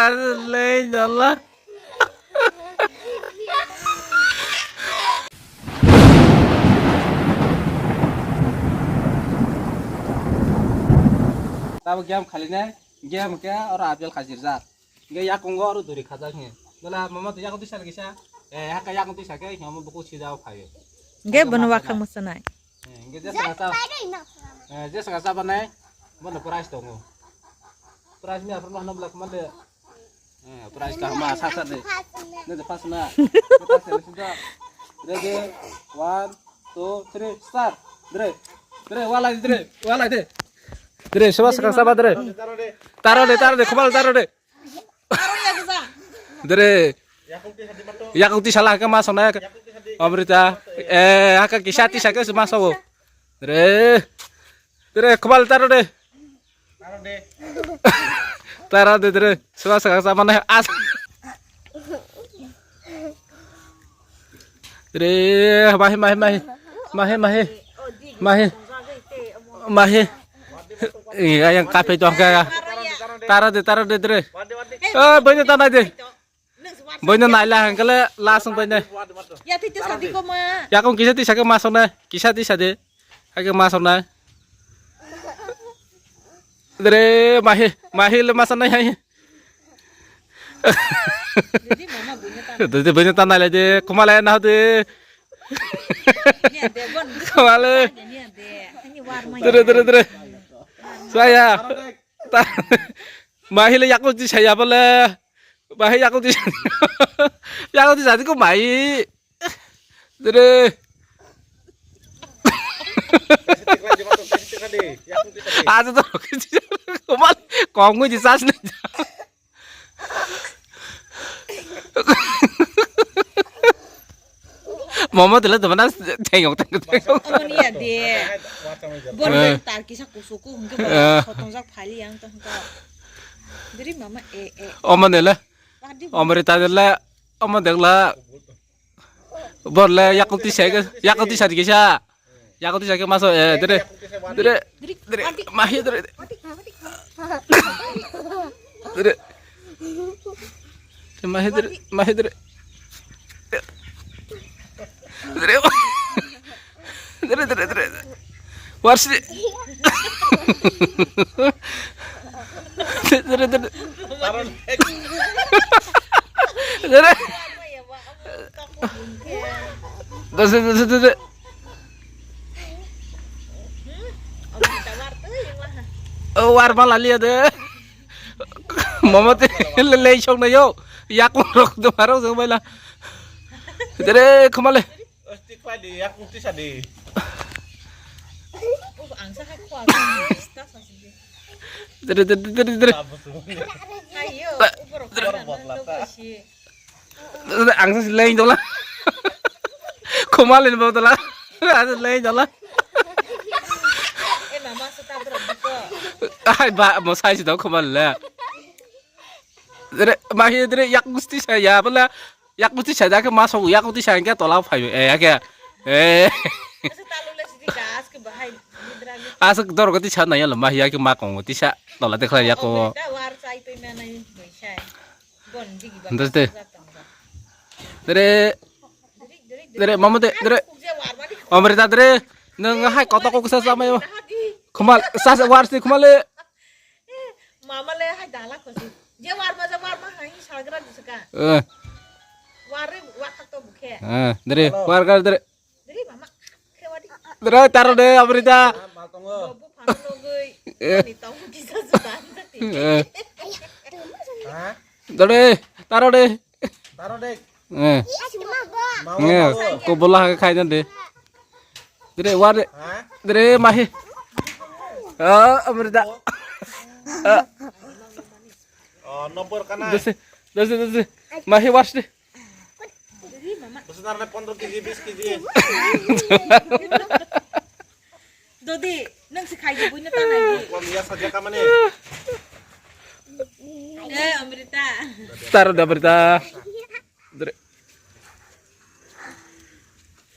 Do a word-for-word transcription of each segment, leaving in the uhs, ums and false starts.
Lei dala. Tabo game khali nai, game khe oro apple khajirjak. Hingke yakungo oro duri khajak hingke. Bela mama to yakung tisa kisa. Eh, haka yakung tisa khe, hingke omo buku sida o phaio. Hingke bono wakhang mosanai. Eh, hingke je saka sa. Eh, je saka sa banai. Bono prize tongo. Prize mi aphuru hano belak mande. Eh, prize ka ma sa sa de. Ne de pas na. Pas na sudah. Ready? One, two, three, start. Dre. Dre, walai dre. Walai de. Dre, seba saka saba dre. Taro de, taro de, khobal taro de. Dere. Yakung tisa la hake ma sonai. Amrita. Eh, haka kisa tisa ke ma sobo. Dere. Dere, khobal taro de. Taro de, dere. Seba saka sa mane as. Dere, mahi, mahi, mahi. Mahi, mahi. Mahi. Mahi. Iya, yang kafe itu angka. Taro de, taro de, dere. Oh, banyak tanah de. Boino naila hangkale lasung boino. Ya, tei tisa di koma. Yakung kisa tisa ke masonai, kisa tisa de. Hake masonai. Dere mahi, mahi le masonai hai. Jadi mama boino ta. Dede boino ta naila de, kumale na de. Niya de, bon. Kumale. Niya de. Ani war mai. Dere, dere, dere. Saya. Ta-, mahi le yakung tisa ya bole. Bahai yakung tisa. Yakung tisa ko mai. Dere. Aja to. Komal kong ji sas na. Momo tele to mana tengok tengok tengok. Omo ni ya de. Bon Eh. Tar kisa kusuku hingke Eh. Khotong jak phali yang to hingke. Diri mama e e. Omo nele. Wadi. Omo rita nele. Omo degla. Borle yakuti sege yakuti sadi kisa. Yakuti sege maso eh dere. Dere. Diri. Dere. Wadi. Mahi dere. Wadi. Wadi. Dere. Mahi dere. Mahi dere. Dere. Dere, dere, dere. Warsi. Dere, dere. Dere. Dere, dere, dere. Oh, war bala liya de. Mama te le le sok na yo. Yakung rok de maro jeng baila. Dere, khomale. Osti khlai di, yakung tisa di. Ang sa hai khwa, ang sa hai. Dere, dere, dere, dere. Ayo, uborok botla ta. Ang sa leng dola. Komal ni botla. Ang sa leng dola. Eh, mama sa ta bro, buko. Ai ba, mo sai si do komal le. Dere, mahi dere, yakung tisa ya bala. Yakuti sajak ke masuk, yakuti sajak ke tola phayo, eh, ya ke, eh. Asa talu le sidi gas ke bahai, bidra ni. Asa dor gati sa naya lo, mah ya ke ma kong ti sa tola te khlai ya ko. Omo da war chai pe na nai, bai chai. Bon digi ba. Ndas te. Tere, tere, mama te, tere. Omo re ta tere, nang hai koto ko sa sa mayo. Khumal, sa sa war si khumal le. Mama le hai dala khosi. Je warma, je warma hai salgra di saka. Eh. Warre wathak to bukhe. Eh, dere, war gar dere. Dere mama. Khewadi. Dere, taro de, Amrita. Mal tongo. Bobo phano logoi. Eh. Ani tong kisa sudan. Eh. Ha? Dere, taro de. Taro de. Eh. Mau, eh, mau. Ko bola ha khai dan de. Dere, war de. Ha? Dere, mahi. Ah, Amrita. Ah. Oh, nombor kana? Dese, dese, dese. Mahi, war de. Bwswk narwknai pondro kg, bis kg. Dodi, nwng se khai di, buino ta nai di. Kom ya saja kamane. Eh, Amrita. Tar da Amrita. Dre.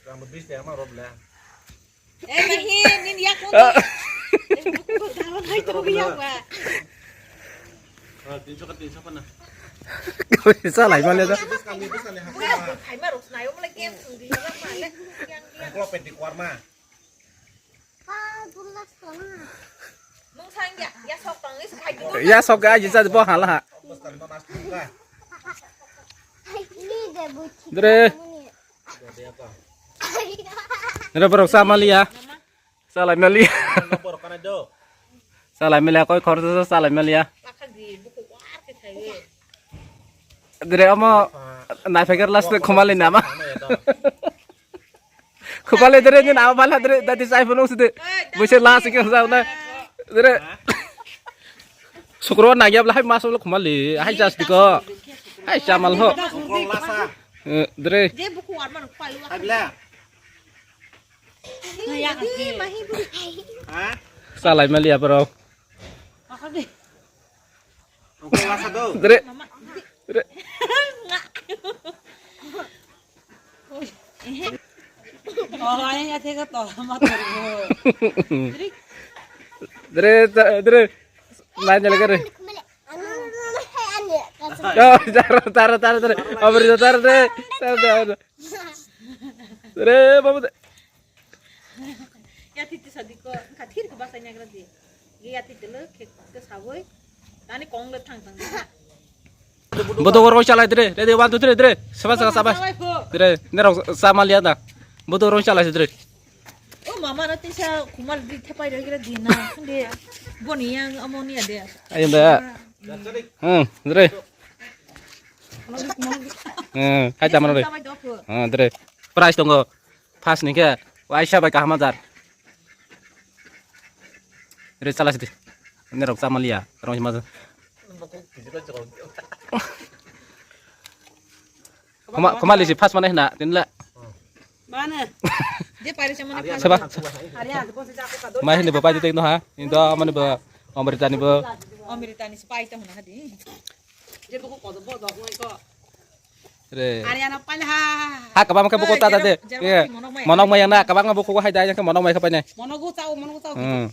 Rang bis ya ma rob la. Eh, mahi, nin ya kon. Ah. Eh, buku ko dawa nai to ya wa. Ah, tinso ka, tinso ka na. Salai male da. Buya bo phaima rok snayo mole game sung di ma le. Yang yang. Angklo penti kuarma. Nung sang ya, ya sok tang is khai di. Ya sok ga ji sa bo hala ha. Dre. Dre borok sa maliya. Salai maliya. Salai maliya koi khorsa salai maliya. Dre omo naifeker last khumali nama. Khumali dre ni nama bala dre dati sai phunuk sidi. Buise last ke sa na. Dre. Sukro na ya bla hai mas lo khumali. Hai jas diko. Hai chamal ho. Eh, dre. Salai maliya bro. Dre. Dre. Dre, dre. Nanya lagi dre. Oh, tara, tara, tara, tara. Abri tara dre. Tara, tara. Re, babu de. Ya titi sadi ko, ka thir ko basa nyagra di. Ye ya titi le, ke, ke saboi. Tani kong le thang thang. Bodo goro chalai dre, ready, one, two, three, dre. Saba, saba, saba. Dre, nerok sama liya da. Bodo goro chalai dre. O mama na tisa kumal di thepai ro gira di na. Khande boni yang amoni ya de. Ayo da. Hmm, dre. Hmm, hai tamano dre. Hmm, dre. Price tongo. First ni khe waisa bai kaham hajar. Re chala sidi. Nerok chamaliya. Rong hima. Khoma, khoma lisi first mane hina tinla. Mana? Je pari chamane. Seba. Mai hini bo pai tengno ha. Indo mane bo Amritani bo. Amritani spai to hona hadi. Je buku kodo bo dok ngai ko. Re. Ariana pal ha. Ha kabam ke buku tata de. Monok maya na kabam buku hai dai ke monok maya ke pai ne. Monogu chao, monogu chao. Hmm.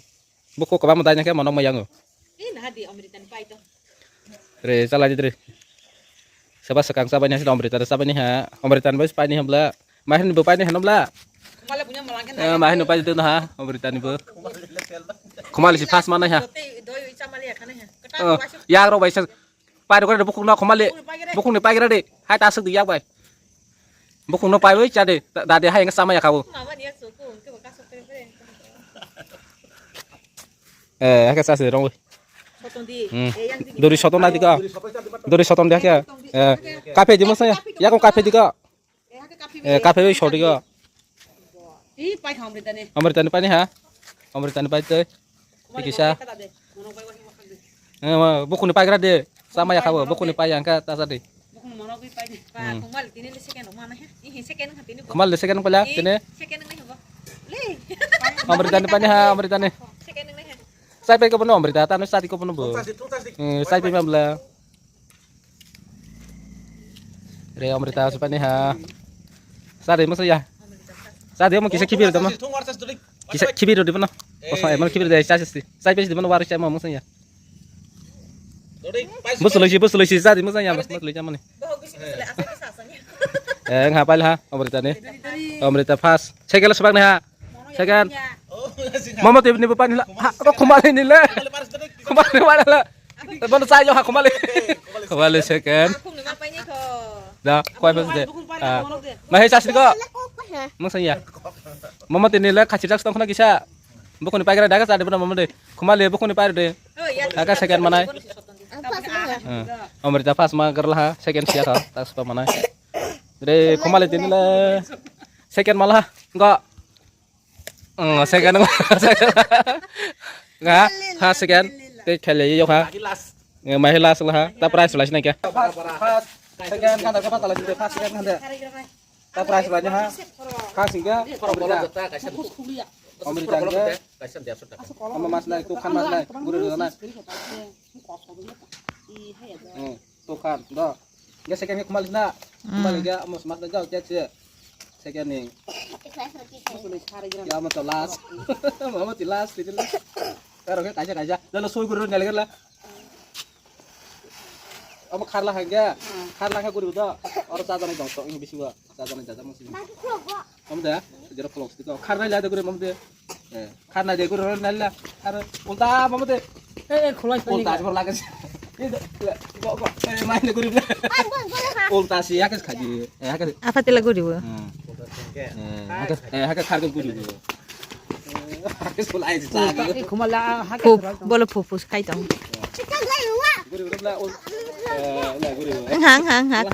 Buku kabam dai ke monok maya ngo. Ih nah di Amritani pai to. Re chala di re. Seba sekang sabai ne Amritani sabai ne ha. Amritani bai pai ne ha bla. Mahin bo pai ne ha bla. Khumale punya malang kan. Eh, mahin pai de ha Amritani bo. Khumale si first mana ha. Doi chamaliya khane ha. Kata. Ya ro bai sa. Pai rok bukhuk no khumali. Bukhuk ni pai gra de. Hai ta suk di yak bai. Bukhuk no pai bai cha de. Da de hai nga sama ya khabu. Mama ni ya suku ke baka sok tere tere. Eh, hake sa se rong. Soton di. Hmm. Eh, yang di. Dori soton na di ka. Dori soton de hake. Eh, kafe di mo sa ya. Ya ko kafe di ka. Eh, kafe bai sodi go. Ih, pai kha Amritani. Amritani pai ni ha. Amritani pai te. Tikisa. Eh, bukhuni pai gra de. Sama ya khabo, bukhuni pai yang ka ta sa de. Bukhuni mono gui pai ni. Pa, hmm. Khumali tini le second mana he. Ih, second kha tini. Khumali second pala tini. Second ngai habo. Le. Amritani pai ni ha, Amritani. Second ngai he. Sai pai ko bono Amrita, tanu sadi ko bono bo. Eh, sai pai mamla. Re Amrita supani ha. Sadi masa ya. Sadi mo kisa kibir dama. Kisa kibir di mana? Kosong emang kibir deh, sasi si. Sai pesi di mana waris ya mo masa ya. Bus lagi, bus lagi sadi masa ya, bus lagi mana? Eh, ngapain ha Amrita ni? Amrita first. Saya kira sebab ni ha. Second. Mama tu ni bapa ni la. Ha, kok kembali ni le? Kembali mana la? Mana saya ha kembali. Kembali second. Dah, kau apa sih? Ah, mahal sasi ko. Masa ya. Mama tu ni le kacir dak setengah kena kisa. Bukan dipakai dah kacir ada pernah mama deh. Kembali bukan dipakai deh. Agak second mana? Amrita first ma gerlah ha, second sia kau, tak suka mana? Re kembali tu ni le. Second malah. Enggak. Second, second. Nga, ha second. Te khele yok ha. Lagi last. Nge mai last lah ha. Ta prize lah sini kya? First, first, second kan tak apa lah sini first second kan tak. Ta prize lah ha. Ha sini kya? Amrita. Amrita kya? Ama mas nai, tukhan mas nai, guru na. Hmm. Tukhan, do. Ga second ga kumal na. Kumal ga amos mas na jao kya che. Second ni. Ya mo to last. Mama ti last ti last. Karo ke kaja kaja. Dalo soi guru nyal gala. Omo kharla hangge. Kharla kha guribo do. Oro chajaknai dong tok ini bisingo. Chajaknai jajak masi. Omo de. Jero khulok siko. Kharnai la de guri omo de. Eh, kharnai de guri nai la. Khar ulta omo de. Eh, eh, khulai sani. Ulta asbor lage. Eh, de, le, go, go. Eh, mai de guri. Ulta si yakes khaji. Eh, yakes. Apa tela guribo? Hmm. Eh, yakes, eh, yakes kharge guribo. Yakes khulai sa. Eh, khumala, ha, Phup, bolo phup, phup, khai tong. Hang, hang, hang.